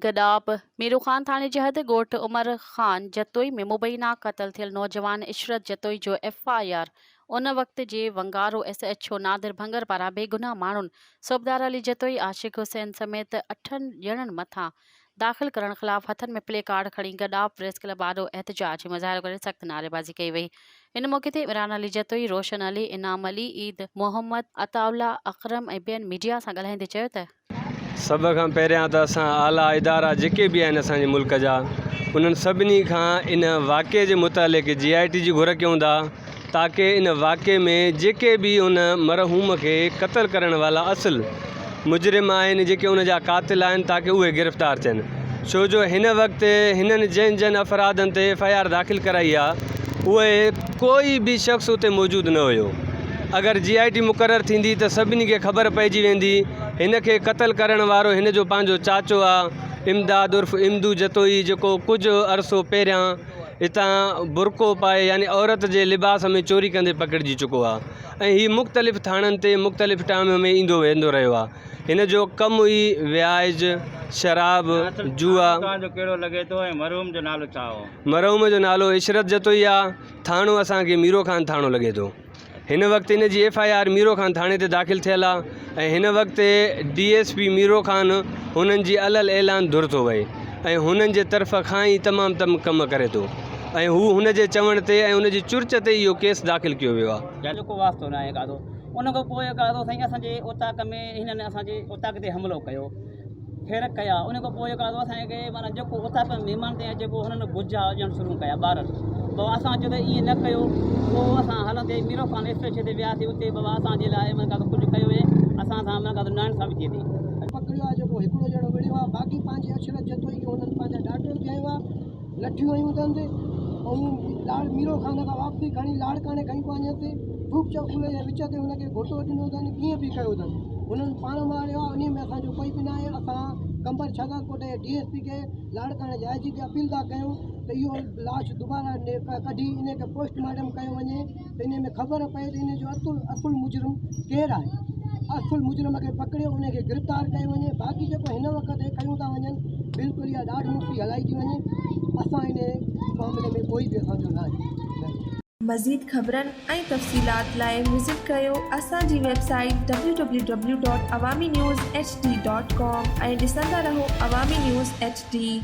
گڏاپ، ميرو خان ٿاڻي جي حد ڳوٺ عمر خان جتوئي ۾ مبينا قتل ٿيل نوجوان عشرت جتوئي جو ايف I R ان وقت جي Wangaro S H O Nadir Bhangar پاران بيگناهه ماڻهن صوبدار علي جتوئي، عاشق حسين سميت اٺن ڄڻن مٿان داخل ڪرڻ خلاف هٿن ۾ پلي ڪارڊ کڻي گڏاپ پريس ڪلب آڏو احتجاجي مظاهرو ڪري سخت نعريبازي ڪئي وئي ان موقعي تي عمران علي جتوئي، روشن علي، انعام علي، عيد محمد، عطاء الله اڪرم ۽ ٻين ميڊيا سان ڳالهائيندي چيو ته. سڀ کان پهريان ته اسان اعليٰ ادارا جيڪي به آهن اسان جي ملڪ جا انهن سڀني کان ان واقعي جي متعلق جي آء ٽي جي گهر ڪيون ٿا تاڪه ان واقعي ۾ جيڪي به ان مرحوم کي قتل ڪرڻ والا اصل مجرم آهن جيڪي ان جا قاتل آهن تاڪه اهي گرفتار ٿين ڇو جو هن وقت هنن جن جن افرادن تي ايف I R داخل ڪرائي آهي اهي ڪوئي به شخص اتي موجود نه هيو اگر جي آء ٽي مقرر ٿيندي ته سڀني کي خبر پئجي ويندي هن کي قتل ڪرڻ وارو هن جو پنهنجو چاچو آ امداد عرف امدو جتوئي جيڪو ڪجهه عرصو پهريان هتان برقعو پائي يعني عورت جي لباس ۾ چوري ڪندي پڪڙجي چڪو آ ۽ هي مختلف ٿاڻن تي مختلف ٽائيم ۾ ايندو ويندو رهيو آ هن جو ڪم ئي وياج شراب جوا توهان جو ڪهڙو لڳي ٿو ۽ مرحوم جو نالو ڇا هو؟ مرحوم جو نالو عشرت جتوئي آ ٿاڻو اسان کي ميرو خان ٿاڻو لڳي ٿو. هن وقت ان جي F I R Miro Khan ٿاڻي تي داخل ٿيل آ ۽ هن وقت D S P Miro Khan هنن جي علل اعلان ڌر ٿو وهي ۽ هنن جي طرف کان ئي تمام تم ڪم ڪري ٿو ۽ هو هن جي چوڻ تي ۽ هن جي چرچ تي اهو ڪيس داخل ڪيو ويو آ. جو ڪو واسطو ناهي کاڌو ان کان پوء کاڌو سائين اسان جي اوطاق ۾ هنن اسان جي اوطاق تي حملو ڪيو ڦير ڪيا ان کان پوء جيڪو اسان کي معنيٰ جيڪو اوطاق ۾ مهمان تي اچي پوء هنن گجا ڏيڻ شروع ڪيا ٻارن بابا اسان چيو ته ائين نه ڪيو پوء اسان هلندي ميرو خان اسٽيشن تي وياسين اتي بابا اسان جي لاء معنيٰ ڪجهه ڪيو وڃي اسان سان معنيٰ ناانصافي ٿئي ٿي. پڪڙيو آهي جيڪو هڪڙو ڄڻو وڙهيو آهي باقي پنهنجي عشرت جتوئي کي هنن پنهنجا ڏاٽيون به هنيو آهي لٺيون هنيون اٿن ۽ لاڙ ميرو خان کان واپسي کڻي لاڙڪاڻي کڻي پنهنجي تي ڌوپ چوڪولي جي وچ تي هن کي گهوٽو ڏنو اٿن ڪيئن به ڪيو اٿن هنن پاڻ ماريو آهي انهي ۾ اسان جو ڪوئي به ناهي اسان قمبر شهدادڪوٽ جي ڊي ايس پي کي لاڙڪاڻي جي آء جي کي اپيل ٿا ڪيون ته اهو لاش دوباره ڪڍي انهي کي پوسٽ مارٽم ڪيو وڃي ته انهي ۾ خبر پئي ته انهي جو اصل اصل مجرم ڪير آهي اصل مجرم کي پڪڙيو انهي کي گرفتار ڪيو وڃي باقي جيڪو هن وقت هي ڪيون ٿا وڃن بلڪل اها ڏاڍ مڙسي هلائي ٿي وڃي اسان انهي معاملي ۾ ڪوئي به اسان جو ناهي. مزيد خبرن ۽ تفصيلات لاء وزٽ ڪريو اسان جي website W W W dot Awami news H D dot com ۽ ڏسندا رهو عوامي نيوز ايڇ ڊي.